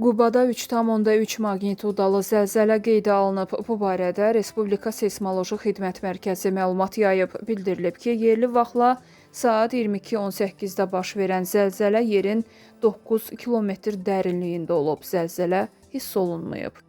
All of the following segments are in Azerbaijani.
Qubada 3,3 maqnitudalı zəlzələ qeydə alınıb. Bu barədə Respublika Seysmoloji Xidmət Mərkəzi məlumat yayıb. Bildirilib ki, yerli vaxtla saat 22:18-də baş verən zəlzələ yerin 9 kilometr dərinliyində olub. Zəlzələ hiss olunmayıb.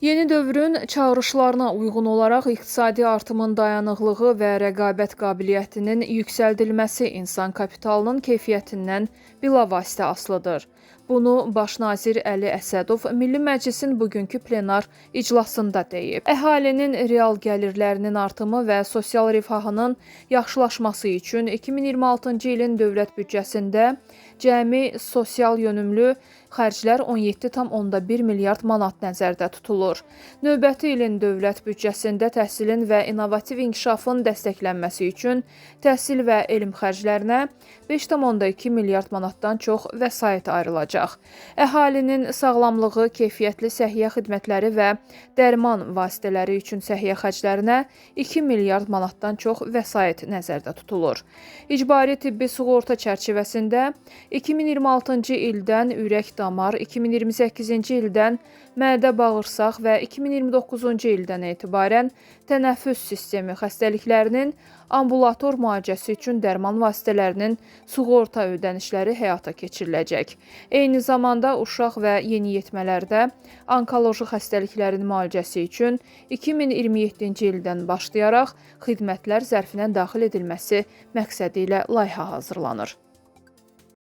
Yeni dövrün çağırışlarına uyğun olaraq iqtisadi artımın dayanıqlığı və rəqabət qabiliyyətinin yüksəldilməsi insan kapitalının keyfiyyətindən bilavasitə asılıdır. Bunu Baş nazir Əli Əsədov Milli Məclisin bugünkü plenar iclasında deyib. Əhalinin real gəlirlərinin artımı və sosial rifahının yaxşılaşması üçün 2026-cı ilin dövlət büdcəsində cəmi sosial yönümlü xərclər 17,1 milyard manat nəzərdə tutulur. Növbəti ilin dövlət büdcəsində təhsilin və innovativ inkişafın dəstəklənməsi üçün təhsil və elm xərclərinə 5,2 milyard manatdan çox vəsait ayrılacaq. Əhalinin sağlamlığı, keyfiyyətli səhiyyə xidmətləri və dərman vasitələri üçün səhiyyə xərclərinə 2 milyard manatdan çox vəsait nəzərdə tutulur. İcbari tibbi sığorta çərçivəsində 2026-cı ildən ürək-damar, 2028-ci ildən mədə-bağırsaq və 2029-cu ildən etibarən tənəffüs sistemi xəstəliklərinin ambulator müalicəsi üçün dərman vasitələrinin sığorta ödənişləri həyata keçiriləcək. Eyni zamanda uşaq və yeniyetmələrdə onkoloji xəstəliklərin müalicəsi üçün 2027-ci ildən başlayaraq xidmətlər zərfinə daxil edilməsi məqsədi ilə layihə hazırlanır.